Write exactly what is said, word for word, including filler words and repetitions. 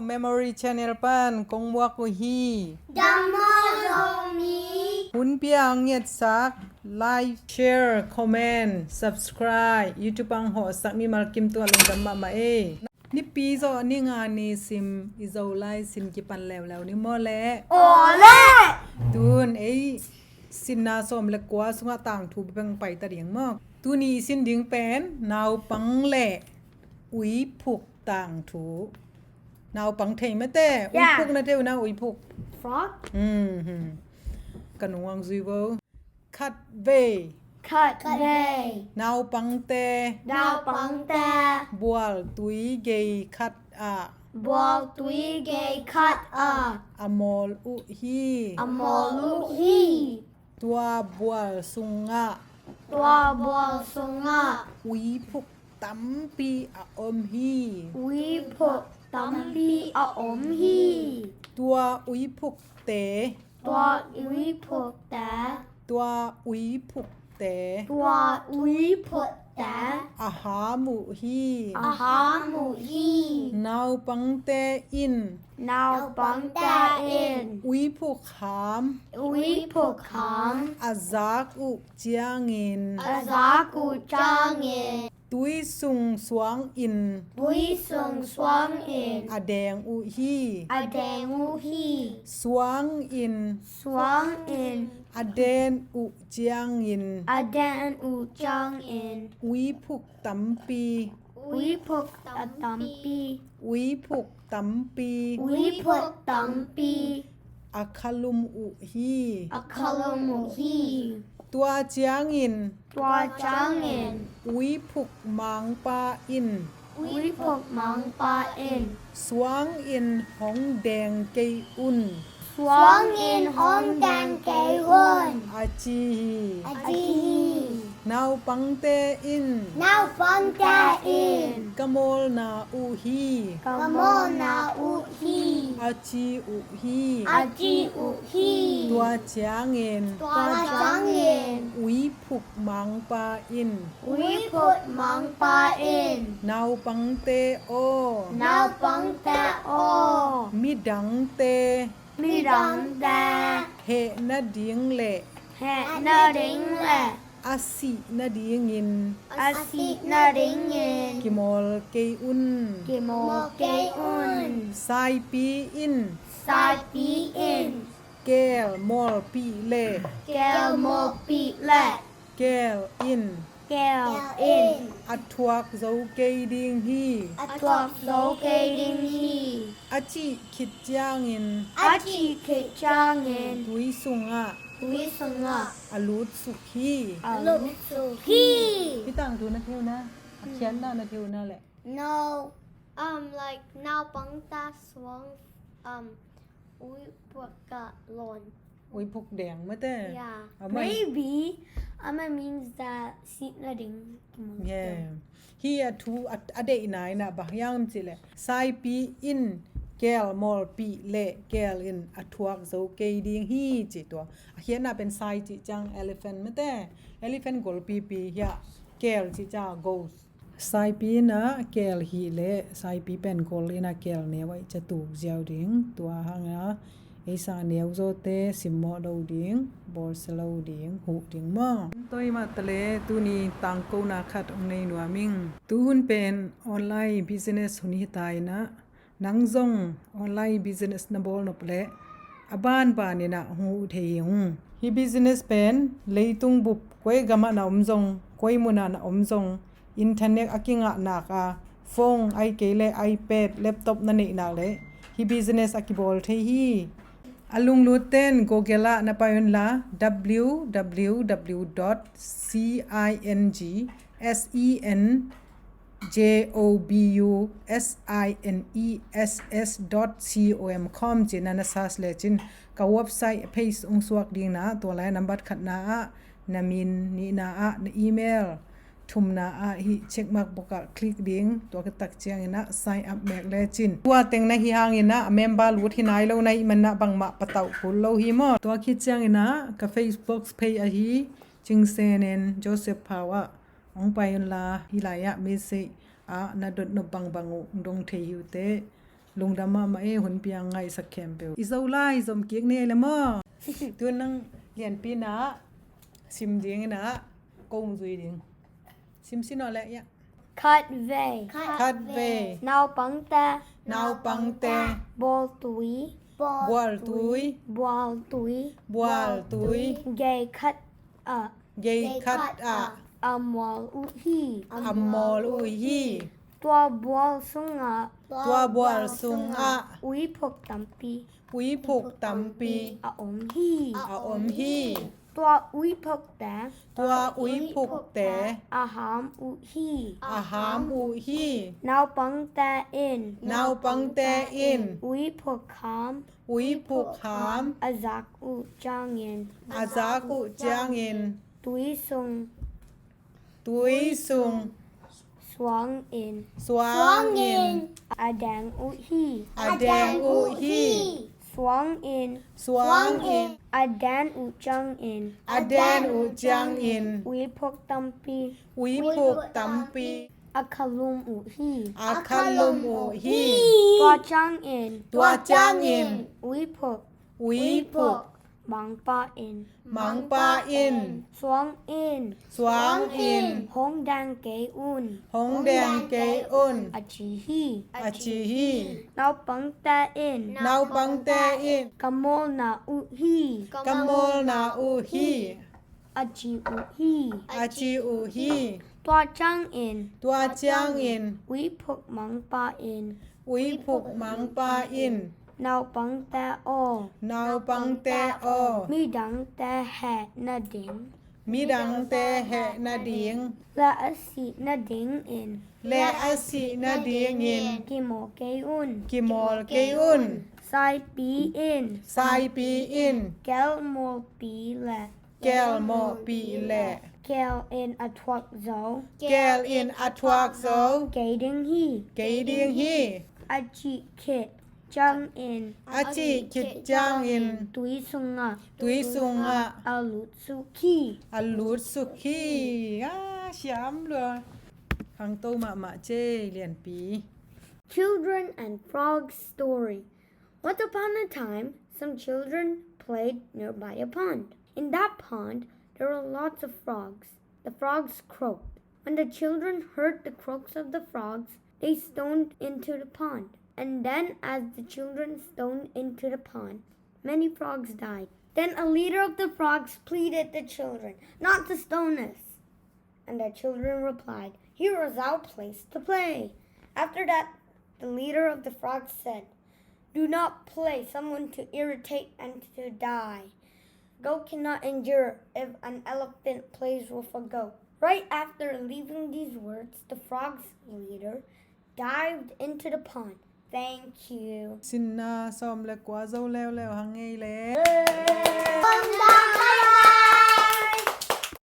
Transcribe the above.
Memory Channel pan kong muak uh hi. Dam maw Zomi? Hun pia ngetsak, like, share, comment, subscribe, YouTube ang hawhsak mimal kim tungah lungdam mahmah ei. Nipi zawh ni nga ni sim i Zolai sin kipan leuleu ni maw le? Aw le! Tun ei sinna sawm le kua sungah tangthu beng pai ta ding maw? Tuni i sin ding pen naupang le uiphuk tangthu. Naupang thei mate. Yeah. Uiphuk na thei uh na, uiphuk. Frog? Mhm. Ka nung ang zui vo. Khatvei. Khatvei. Naupangte. Naupangte. Bual tui gei khat ah. Bual tui gei khat ah. A mawl uh hi. A mawl uh hi. Tua bual sungah. Tua bual sungah. Uiphuk tampi a om hi. Uiphuk tampi a om hi. Tua uiphukte. Tua uiphukte. Tua uiphukte. Tua uiphukte. A ham uh hi. A ham uh hi. Naupangte in. Naupangte in. Uiphuk ham. Uiphuk ham. A zak uh ciangin. A zak uh ciangin. Tui sung suang in. Tui sung suang in. A deng uh hi. A deng uh hi. Suang in. Suang in. A den uh ciangin. A den uh ciangin. Uiphuk tampi. Uiphuk a tampi. Uiphuk tampi. Uiphuk tampi. A khalum uh hi. A khalum uh hi. Tua ciangin. Tua ciangin. Uiphuk mangpa in. Uiphuk mangpa in. Suang in hong deng kei un. Suang in hong deng kei un. A ci hi. A ci hi. Naupangte in. Naupangte in. Ka mawlna uh hi. Ka mawlna uh hi. A ci uh hi. A ci uh hi. Tua ciangin. Tua ciangin. Uiphuk mangpa in. Uiphuk mangpa in. Naupangte aw. Naupangte aw. Midangte. Midangte. Heh nading le. Heh nading le. A sih nadingin. A sih nadingin. Kimawl kei un. Kimawl kei un. Saipi in. Saipi in. Keel mawlpih le. Keel mawlpih le. Keel in. Keel in. A thuak zo kei ding hi. A thuak zo kei ding hi. A cih khit ciangin. A cih khit ciangin. Tui sungah. Tui sungah. A lutsuk hi. A lutsuk hi. Hih tangthu na thei uh na. A khiatna na thei uh na le. No. Um, like, naupangte suang, um, uiphuk a lawn. Uiphuk deng mate. Yeah. Amah. Maybe, amah means that sih nading. Yeah. Hih a thu a, a deihna in ah bang hiam cih leh, saipi in keel mawlpih le keel in a thuak zo kei ding hi ci tua. A khiatna pen sai cih ciang elephant mate. Elephant golpipi hi a, keel cih ciang ghost. Saipi in ah keel hih leh saipi pen gol in ah keel neu ah i ciah tuk ziau ding. Tua hang ah ei sang neu zawte simmawh lo ding, bawlsia lo ding, huh ding maw? Tawi mah ta le tuni tangkona khat hong nei nuam ing. Tuhun pen online business hun hi ta in ah, nang zong online business na bawl nop leh a banban in ah hong huh thei hi ung. Hih business pen leitung bup koi gam ah na om zong, koi mun ah na om zong, internet a kingah nak a, phone ahih kei leh iPad, laptop na neih nak leh hih business a kibawl thei hi. A lunglut ten Google ah na pai un la, W W W dot C I N G S E N J O B U S I N E S S dot com ci-in na search lecin ka website page hong suak ding in ah, tua lai nambat khatna ah na min, nihna ah na email, thumna ah hih check mark bawk ah click ding. Tua khit tak ciangin ah sign up mek lecin. Tua teng na hih hangin ah a member lut hi nai lo na hih manin ah bangmah patauh kul lo hi maw? Tua khit ciangin ah ka Facebook page ahi Cing Sen En Joseph Phau ah hong pai un la, hih lai ah message ah na dot nop bangbang uh hong dong thei hi uh teh. Lungdam mahmah e, hun piang ngaihsak khempeuh. I Zolai zom kik ni ei le maw? Tu nang lianpi na sim ding ina kong zui ding. Sim sin aw le, ya. Khatvei. Khatvei. Naupangte. Naupangte. Bawltui. Bualtui. Bualtui. Bualtui. Gei khat ah. Gei khat ah. A mual uh hi. A mual uh hi. Tua bual sungah. Tua bual sungah. Uiphuk tampi. Uiphuk tampi. A om hi. A om hi. Tua uiphukte. Tua uiphukte. A ham uh hi. A ham uh hi. Naupangte in. Naupangte in. Uiphuk ham. Uiphuk ham. A zak uh ciangin. A zak uh ciangin. Tui sung. Tui sung. Suang in. Suang in. A deng uh hi. A deng uh hi. Suang in. Suang in. A den uh ciangin. A den uh ciangin. Uiphuk tampi. Uiphuk tampi. A khalum uh hi. A khalum uh hi. Tua ciangin. Tua ciangin. Uiphuk. Uiphuk. Mangpa in. Mangpa in. Suang in. Suang in. Hong deng kei un. Hong deng kei un. A ci hi. A ci hi. Naupangte in. Naupangte in. Ka mawlna uh hi. Ka mawlna uh hi. A ci uh hi. A ci uh hi. Tua ciangin. Tua ciangin. Uiphuk mangpa in. Uiphuk mangpa in. Naupangte aw. Naupangte aw. Midangte heh nading. Midangte heh nading. Le a sih nadingin. Le a sih nadingin. Kimawl kei un. Kimawl kei un. Saipi in. Saipi in. Kel mawlpi le. Kel mawlpi le. Kel in a thuak zo. Kel in a thuak zo. Kei ding hi. Kei ding hi. A cih khit ciangin. A cih khit ciangin. Tui sungah. Tui sungah. A lut suk hi. A lut suk hi. A siam lua. Khangto mahmah cei lianpi. Children and Frogs story. Once upon a time, some children played nearby a pond. In that pond, there were lots of frogs. The frogs croaked. When the children heard the croaks of the frogs, they stoned into the pond. And then, as the children stoned into the pond, many frogs died. Then a leader of the frogs pleaded the children not to stone us. And the children replied, "Here is our place to play." After that, the leader of the frogs said, "Do not play someone to irritate and to die. A goat cannot endure if an elephant plays with a goat." Right after leaving these words, the frog's leader dived into the pond. Thank you. Sinna sawm le kua zo leuleu hang ngei le.